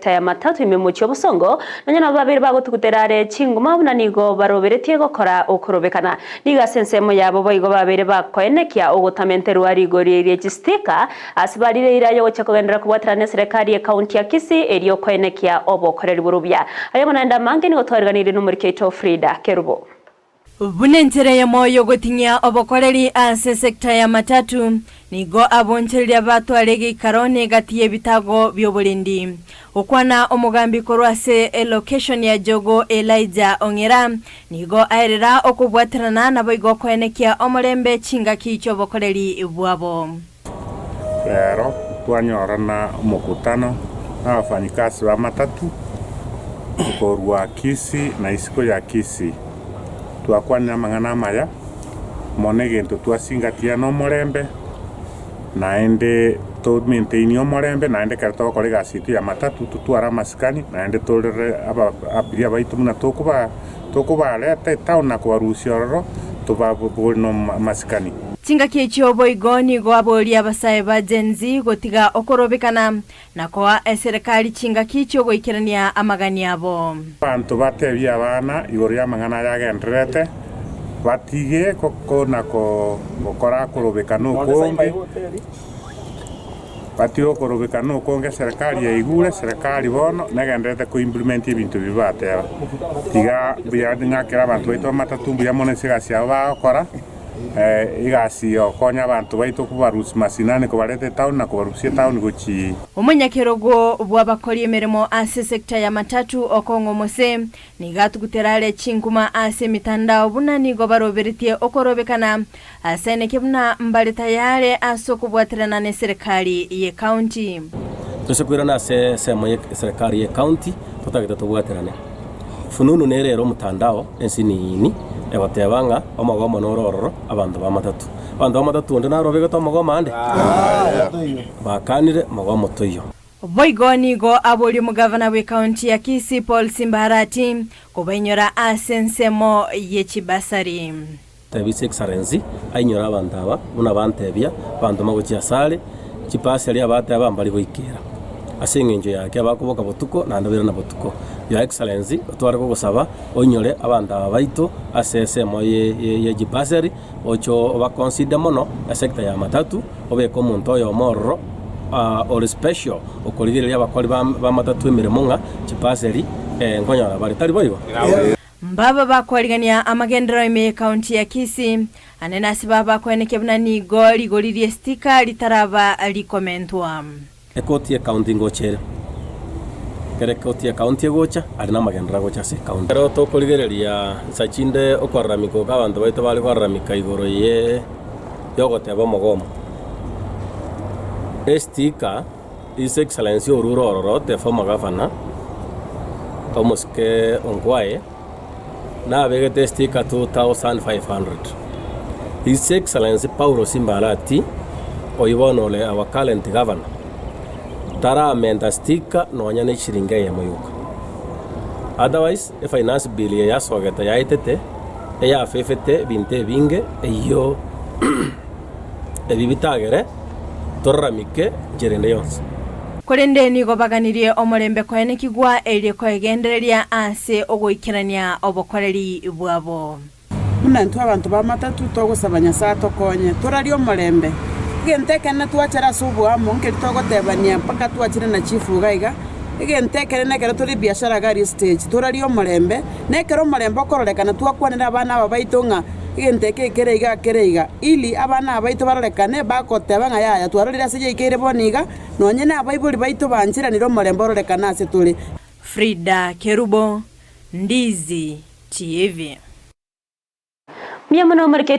sector ya matatu ime mochie obosongo, nonya nabo babeire bagotugutera are chinguma buna nigo baroberetie gokora okorobekana. Nigo ase ensemo yabo boigo babeire bakoenekia ogotamenterwa rigori rie chistika ase barire eira yogochia kogenderera kobwaterana neserekari ye county ya Kisii erio koenekia obokoreri borobia. Ayamo naende amange nigo twariganirie nomoriki oito Frida Kerubo. Buna enchera eyemo y'ogoting'ia obokoreri ase esecta ya matatu, nigo abonchoreria batware egeikaro na egati y'ebitago bi'oborendi. Gokwana omogambi korwa ase elocation ya Jogoo Elijah Ong'era, nigo aerera okobwaterana naboigo koenekia omorembe chingaki chi'obokoreri bwabo. Rero twanyorana omokutano nabafanyikasi ba matatu korwa Kisii na isiko ya Kisii. Twakwanire amang'ana amaya mono egento twasingatia nomorembe naende to maintain omorembe naende ekero togokora egasi yaito ya matatu totware amasikani naende torere aba abiria baito buna tokoba tokobareta etown na kobarusia ororo tobabori na amasikani. Chingaki echio boigo nigo aboria abasae ba Gen Z gotiga okorobekana na koa eserekari chingaki chi'ogoikerania amagani abo. Abanto batebie abana igoro y'amang'ana aya agendererete, batige na gokora okorobekana okonge, batige okorobekana okonge eserekari yaigure, eserekari bono negendererete ko implement ebinto ebi bateba. Tiga mbuya ng'akere abanto baito b'amatatu mbuya mono ase egasi yabo bagokora. Egasi y'ogokonya abanto baito kobarusia masinani kobareta etaoni na kobarusia etaoni gochia. Omonyakerogo bw'abakori emeremo ase sector ya matatu okong'a omose, nigo atugutera are chinkuma ase emitandao buna nigo baroberetie okorobekana asaeneke buna mbare tayare ase okobwaterana neserekari ye county. Tose koirana ase ensemo ye eserekari ye county totagete tobwaterane. Fununu nere ere omotandao ensinini egoteba ng'a omogomo nore ororo abanto ba matatu. Abanto ba matatu onde naro obegete omogomo ande? Bakanire mogomo toiyo. Boigo nigo aboria omogavana bw'ecounty ya Kisii Paul Simba Arati kobainyora ase ensemo ye chibasari. Tebia His Excellency ainyore abanto aba buna bantebia, abanto magochia asare, chipasi aria abateba mbari goikera. Ase eng'encho yake abakoboka botuko naende bairana botuko. Your Excellency otware gogosaba oinyore abanto aba baito ase esemo ye chibasari oche obaconsider mono esector ya matatu obeke omonto oyomo ororo ore special okorigereria abakori ba matatu emeremo ng'a chibasari nkonyora bare tari boigo? Mbaba bakwarigania amagenderero ime y'ecounty ya Kisii, ande nase baba bakoenekia buna nigo rigori ri'estika ritaraba rikomentwa. Ekoti y'ecounty ngocha ere. Ekero ekoti y'ecounty egocha, aria namagenderero agocha ase ecounty. Ekero tokorigereria nsa chinde okoraramika oko abanto baito bare koraramika igoro ye yogoteba omogomo. Estika. His Excellency orure ororo the former governor omosike Ongwae nabegete estika 2500. His Excellency Paulo Simba Arati oyio bono ore our current governor taramenta stika nonya ne eshiringi eyemo yoka. Otherwise efinance bill eye yasogete yaetete eyafefete ebinto ebinge eyio ebi bitagere toraramike nchera ende yonsi. Korende nigo baganirie omorembe koenekigwa erio koegendereria ase ogoikerania obokoreri bwabo. Buna intwe abanto b'amatatu togosaba Nyasae atokonye, torarie omorembe. Egento ekenene twachere ase oboamo nkeri togotebania mpaka twachire na chief iga iga, egento ekenene ekero tore ebiashara iga aria estage, torarie omorembe, na ekero omorembe okororekana twakwanera abana aba baito ng'a egento eke ekere iga kere iga, ili abana aba baito barorekane bagoteba ng'a yaya twarorire ase yaikeire bono iga, nonye na abaibori baito bancheranire omorembe ororekane ase tore. Frida Kerubo, Ndizi TV. Mbuya mono omorike.